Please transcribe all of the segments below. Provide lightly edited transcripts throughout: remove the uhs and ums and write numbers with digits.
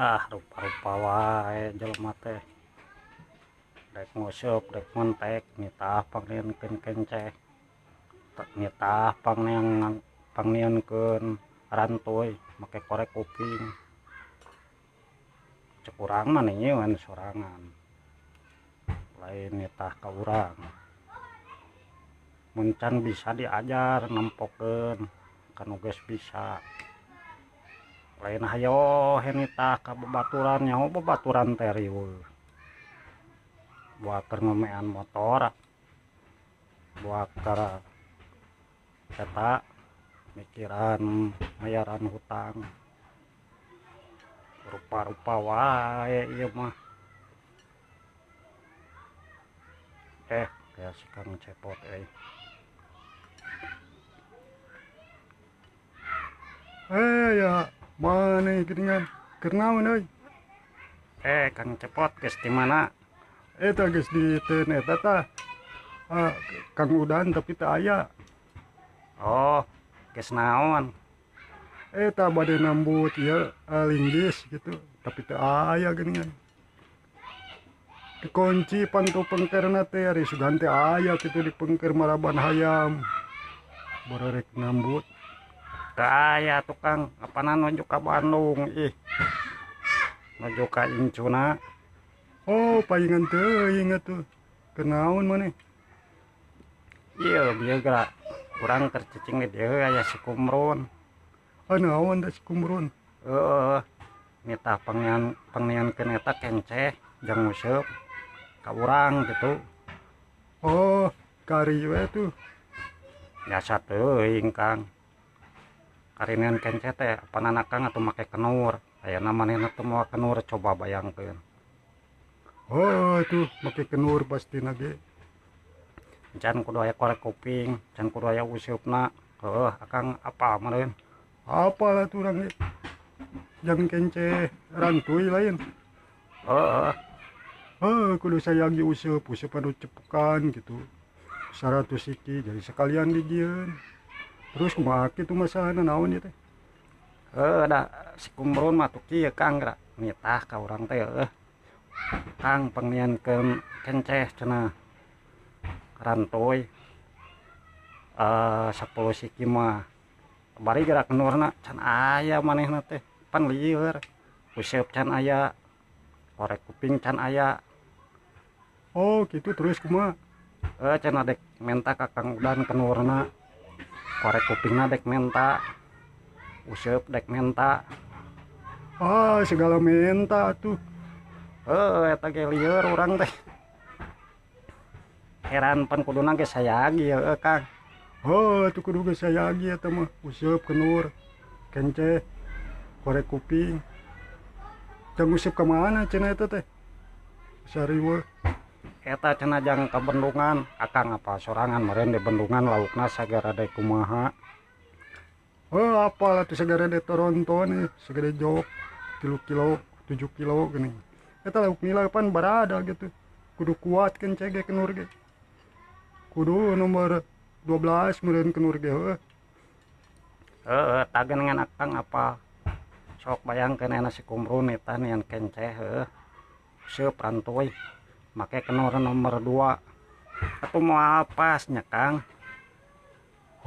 Ah, rupa-rupa wae jelema teh. Rek nguseup, rek mentek, nitah pangnieunkeun kenceh. Nitah pangnieunkeun rantoy make korek kuping. Cek urang mah nyieun sorangan. Lain nitah ka urang. Mun can bisa diajar nempokeun kanu geus bisa. Lain hayoh nitah ka babaturan, nyaho babaturan teh riweuh. Buat keur ngomean motor, buat keur eta mikiran mayaran hutang. Rupa-rupa wae ieu mah. Kayak si Kang Cepot euy. Ya, mana geuningan? Keur naon euy? Kang Cepot geus di mana? Eta geus di teun eta tah. Kang Udan tapi teu aya. Oh, geus naon? Eta bade nambut ieu linggis gitu, tapi teu aya geuningan. Dikunci pantu pengkerna teh ari sugan teh aya kitu di pengker maraban hayam. Bororek nambut. Teu aya tukang, apana nuju ka Bandung ih. Nuju ka incuna. Oh, paingan teuing atuh. Kenaon maneh? Ieu bieu geura urang keur cicing di dieu aya si Kumrun. Ah, naon teh si Kumrun? Heeh. Nitah pangniankeun eta kenceh jang nguseup ka urang gitu. Oh, kari we tuh. Biasa teuing Kang. Karineun kenceh teh apanana Kang atuh make kenur. Ayeuna manehna teu mawa kenur, coba bayangkeun. Oh, tuh make kenur pastina ge. Can kudu aya korek kuping, can kudu aya useupna. Heuh, Akang apa meureun? Apalah tuh urang ge. Jang kenceh rantuy lain. Heeh. Heuh, kudu sayagi useup, useup anu cepukan gitu. 100 siki jadi sekalian dijieun. Terus kumaha kitu masalahna naon ieu teh? Heuh, da si Kumrun mah tuh kieu Kang geura nitah ka urang teh heuh. Kang pangniankeun kenceh cenah rantoy. 10 siki mah. Bari geura kenurna can aya manehna teh, pan lieur. Useup can aya, korek kuping can aya. Oh, gitu terus kumaha? Cenah dek menta ka Kang Udan kenurna. Korek kupingna dek menta. Useup dek menta. Ah, segala menta atuh. Heuh, eta ge lieur urang teh. Heran pan kuduna ge sayagi heuh Kang. Oh, atuh kudu ge sayagi eta mah. Useup kenur, kenceh, korek kuping. Jang useup ka mana cenah eta teh? Sariweuh. Eta cenah jang ka bendungan, Akang apa sorangan meureun di bendungan laukna sagara deui kumaha. Oh, apalah tuh sagara de Toronto nih, sagara jok 3 kilo, 7 kilo gini. Eta lauk nila pan barada gitu. Kudu kuat kenceh ge kenur ge. Kudu nomor 12 meureun kenur ge heuh. Heeh, tagen ngan Akang apa? Sok bayangkeun aya si Kumrun eta nian kenceh heuh. Seup rantoy. Make kenur nomor 2. Atuh moal pas nya Kang.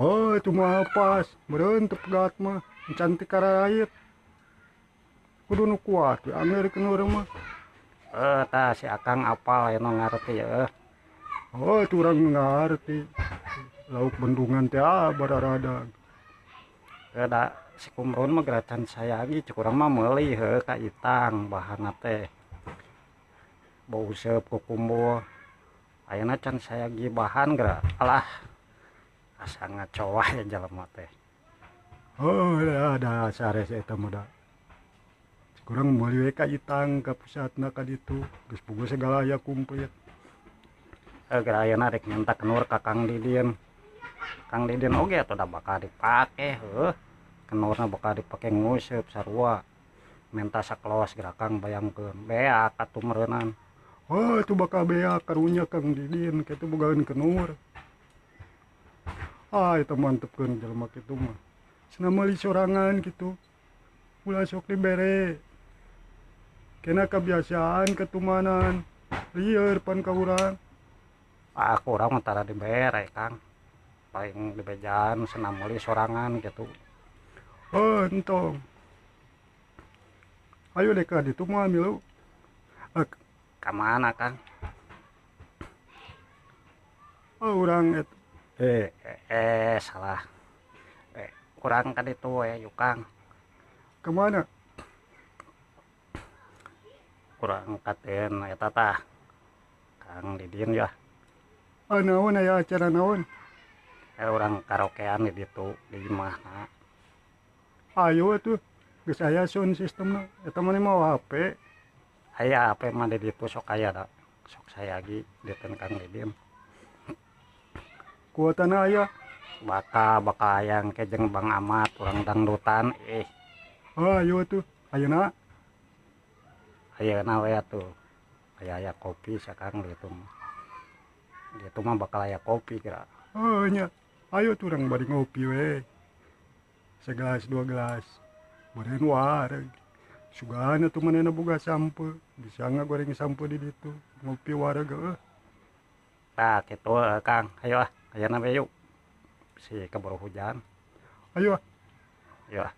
Oh, itu moal pas. Meureun teu pegat mah, cantik kararait. Kudu nu kuat we anger kenur mah. Tah si Akang apal aya nu ngarti heuh. Oh, itu urang ngarti. Lauk bendungan teh ah bararada. Da si Kumrun mah geura can sayagi cek urang mah meuli heuh ka Itang bahanna teh. Bau useup kukumbul. Ayeuna can sayagi bahan geura. Alah. Asa ngaco wae jelema teh. Oh, da sares eta mah da. Cek urang meuli we ka Itang ka pusatna ka ditu. Geus puguh segala aya komplit. Geura ayeuna rek minta kenur ka Kang Didin. Kang Didin oge atuh da bakal dipake heuh. Kenurna bakal dipake nguseup sarua. Minta sakelos geura Kang bayangkeun. Beak atuh meureunnan. Oh, itu bakal beak karunya Kang Didin kitu bogaeun kenur. Ah, itu mantepkeun jelema kitu mah. Cenah meuli sorangan kitu. Ulah sok dibere. Kena kebiasaan ketumanan. Lieur pan ka urang. Ah, ku urang mah tara dibere, Kang. Paling dibejaan senam meuli sorangan gitu. Oh, entong. Ayo deh ka ditu mah milu. Ka mana, Kang? Oh, urang et. Salah. Kurang ka ditu we, yuk, Kang. Kemana? Kurang katen eta tah. Kang Didin ya. Ah, naon aya acara naon? Urang karaokean di ditu di imahna. Ayo atuh. Geus aya sound systemna. Eta mah mawa HP. Aya HP mah di ditu sok aya da. Sok sayagi diten Kang Didin. Kuotana aya. Baka hayang ke jeung Bang Amat urang dangdutan eh. Oh, ayo atuh. Ayeuna. Ayeuna we atuh. Aya kopi sakang di ditu mah. Di ditu mah bakal aya kopi kira. Oh nya. Ayo tuh urang bari ngopi we. Segelas dua gelas. Beureun wareg. Sugana tuh manehna boga sampe. Bisa ngagoreng sampe di ditu. Ngopi wareg heuh. Tah kitu Kang. Ayo ah, ayeuna we yuk. Si keburu hujan. Ayo ah. Ayo ah.